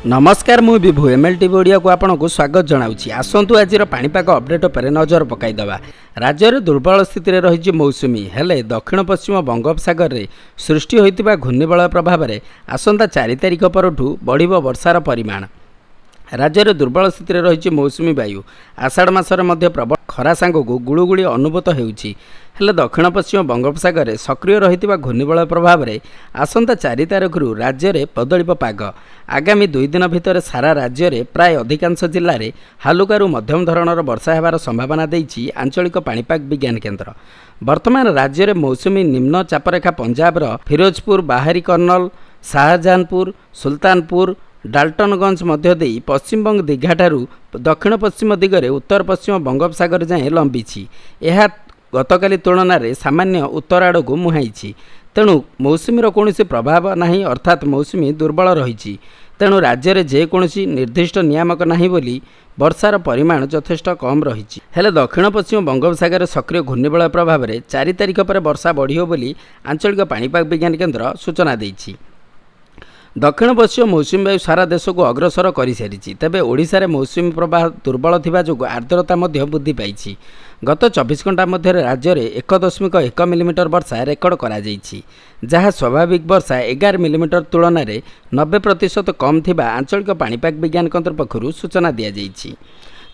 ନମସ୍କାର, ମୁଁ ବିଭୁ, ML TV ଓଡ଼ିଆକୁ ଆପଣଙ୍କୁ ସ୍ୱାଗତ ଜଣାଉଛି। ଆସନ୍ତୁ, ଆଜିର ପାଣିପାଗ ଅପଡେଟ୍ ଉପରେ ନଜର ପକାଇଦେବା। ରାଜ୍ୟରେ ଦୁର୍ବଳ ସ୍ଥିତିରେ ରହିଛି ମୌସୁମୀ। ହେଲେ ଦକ୍ଷିଣ ପଶ୍ଚିମ ବଙ୍ଗୋପସାଗରରେ ସୃଷ୍ଟି ହୋଇଥିବା ଘୂର୍ଣ୍ଣିବଳୟ ପ୍ରଭାବରେ ଆସନ୍ତା 4 ତାରିଖ ପରଠୁ ବଢ଼ିବ ବର୍ଷାର ପରିମାଣ। ରାଜ୍ୟରେ ଦୁର୍ବଳ ସ୍ଥିତିରେ ରହିଛି ମୌସୁମୀ ବାୟୁ। ଆଷାଢ଼ ମାସରେ ମଧ୍ୟ ପ୍ରବଳ ଖରା ସାଙ୍ଗକୁ ଗୁଳୁଗୁଳି ଅନୁଭୂତ ହେଉଛି। ହେଲେ ଦକ୍ଷିଣ ପଶ୍ଚିମ ବଙ୍ଗୋପସାଗରରେ ସକ୍ରିୟ ରହିଥିବା ଘୂର୍ଣ୍ଣିବଳୟ ପ୍ରଭାବରେ ଆସନ୍ତା 4 ତାରିଖରୁ ରାଜ୍ୟରେ ବଦଳିବ ପାଗ। ଆଗାମୀ 2 ଦିନ ଭିତରେ ସାରା ରାଜ୍ୟରେ ପ୍ରାୟ ଅଧିକାଂଶ ଜିଲ୍ଲାରେ ହାଲୁକାରୁ ମଧ୍ୟମ ଧରଣର ବର୍ଷା ହେବାର ସମ୍ଭାବନା ଦେଇଛି ଆଞ୍ଚଳିକ ପାଣିପାଗ ବିଜ୍ଞାନ କେନ୍ଦ୍ର। ବର୍ତ୍ତମାନ ରାଜ୍ୟରେ ମୌସୁମୀ ନିମ୍ନ ଚାପରେଖା ପଞ୍ଜାବର ଫିରୋଜପୁର, ବାହାରି କର୍ଣ୍ଣଲ, ଶାହଜାହାନପୁର, ସୁଲତାନପୁର, ଡାଲଟନଗଞ୍ଜ ମଧ୍ୟ ଦେଇ ପଶ୍ଚିମବଙ୍ଗ ଦୀଘାଠାରୁ ଦକ୍ଷିଣ ପଶ୍ଚିମ ଦିଗରେ ଉତ୍ତର ପଶ୍ଚିମ ବଙ୍ଗୋପସାଗର ଯାଏଁ ଲମ୍ବିଛି। ଏହା ଗତକାଲି ତୁଳନାରେ ସାମାନ୍ୟ ଉତ୍ତର ଆଡ଼କୁ ମୁହାଁଇଛି। ତେଣୁ ମୌସୁମୀର କୌଣସି ପ୍ରଭାବ ନାହିଁ, ଅର୍ଥାତ୍ ମୌସୁମୀ ଦୁର୍ବଳ ରହିଛି। ତେଣୁ ରାଜ୍ୟରେ ଯେକୌଣସି ନିର୍ଦ୍ଦିଷ୍ଟ ନିୟାମକ ନାହିଁ ବୋଲି ବର୍ଷାର ପରିମାଣ ଯଥେଷ୍ଟ କମ୍ ରହିଛି। ହେଲେ ଦକ୍ଷିଣ ପଶ୍ଚିମ ବଙ୍ଗୋପସାଗରରେ ସକ୍ରିୟ ଘୂର୍ଣ୍ଣିବଳୟ ପ୍ରଭାବରେ 4 ତାରିଖ ପରେ ବର୍ଷା ବଢ଼ିବ ବୋଲି ଆଞ୍ଚଳିକ ପାଣିପାଗ ବିଜ୍ଞାନ କେନ୍ଦ୍ର ସୂଚନା ଦେଇଛି। ଦକ୍ଷିଣ ପଶ୍ଚିମ ମୌସୁମୀ ବାୟୁ ସାରା ଦେଶକୁ ଅଗ୍ରସର କରିସାରିଛି। ତେବେ ଓଡ଼ିଶାରେ ମୌସୁମୀ ପ୍ରବାହ ଦୁର୍ବଳ ଥିବା ଯୋଗୁଁ ଆର୍ଦ୍ରତା ମଧ୍ୟ ବୃଦ୍ଧି ପାଇଛି। ଗତ 24 ଘଣ୍ଟା ମଧ୍ୟରେ ରାଜ୍ୟରେ 1.1 ମିଲିମିଟର ବର୍ଷା ରେକର୍ଡ କରାଯାଇଛି, ଯାହା ସ୍ୱାଭାବିକ ବର୍ଷା 11 ମିଲିମିଟର ତୁଳନାରେ 90% କମ୍ ଥିବା ଆଞ୍ଚଳିକ ପାଣିପାଗ ବିଜ୍ଞାନ କେନ୍ଦ୍ର ପକ୍ଷରୁ ସୂଚନା ଦିଆଯାଇଛି।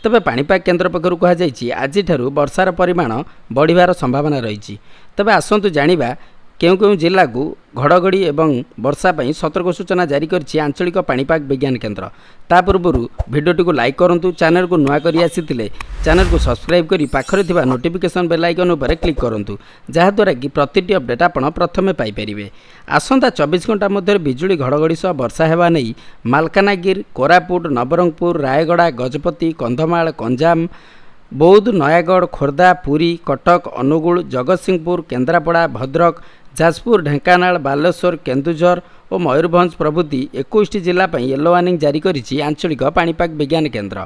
ତେବେ ପାଣିପାଗ କେନ୍ଦ୍ର ପକ୍ଷରୁ କୁହାଯାଇଛି, ଆଜିଠାରୁ ବର୍ଷାର ପରିମାଣ ବଢ଼ିବାର ସମ୍ଭାବନା ରହିଛି। ତେବେ ଆସନ୍ତୁ ଜାଣିବା, କେଉଁ କେଉଁ ଜିଲ୍ଲାକୁ ଘଡ଼ଘଡ଼ି ଏବଂ ବର୍ଷା ପାଇଁ ସତର୍କ ସୂଚନା ଜାରି କରିଛି ଆଞ୍ଚଳିକ ପାଣିପାଗ ବିଜ୍ଞାନ କେନ୍ଦ୍ର। ତା ପୂର୍ବରୁ ଭିଡ଼ିଓଟିକୁ ଲାଇକ୍ କରନ୍ତୁ। ଚ୍ୟାନେଲକୁ ନୂଆ କରି ଆସିଥିଲେ ଚ୍ୟାନେଲକୁ ସବସ୍କ୍ରାଇବ୍ କରି ପାଖରେ ଥିବା ନୋଟିଫିକେସନ୍ ବେଲ୍ ଆଇକନ୍ ଉପରେ କ୍ଲିକ୍ କରନ୍ତୁ, ଯାହାଦ୍ୱାରା କି ପ୍ରତିଟି ଅପଡ଼େଟ୍ ଆପଣ ପ୍ରଥମେ ପାଇପାରିବେ। ଆସନ୍ତା 24 ଘଣ୍ଟା ମଧ୍ୟରେ ବିଜୁଳି ଘଡ଼ଘଡ଼ି ସହ ବର୍ଷା ହେବା ନେଇ ମାଲକାନଗିରି, କୋରାପୁଟ, ନବରଙ୍ଗପୁର, ରାୟଗଡ଼ା, ଗଜପତି, କନ୍ଧମାଳ, ଗଞ୍ଜାମ, ବୌଦ୍ଧ, ନୟାଗଡ଼, ଖୋର୍ଦ୍ଧା, ପୁରୀ, କଟକ, ଅନୁଗୁଳ, ଜଗତସିଂହପୁର, କେନ୍ଦ୍ରାପଡ଼ା, ଭଦ୍ରକ, ଯାଜପୁର, ଢେଙ୍କାନାଳ, ବାଲେଶ୍ୱର, କେନ୍ଦୁଝର ଓ ମୟୂରଭଞ୍ଜ ପ୍ରଭୃତି 21ଟି ଜିଲ୍ଲା ପାଇଁ ୟେଲୋ ୱାର୍ଣ୍ଣିଂ ଜାରି କରିଛି ଆଞ୍ଚଳିକ ପାଣିପାଗ ବିଜ୍ଞାନ କେନ୍ଦ୍ର।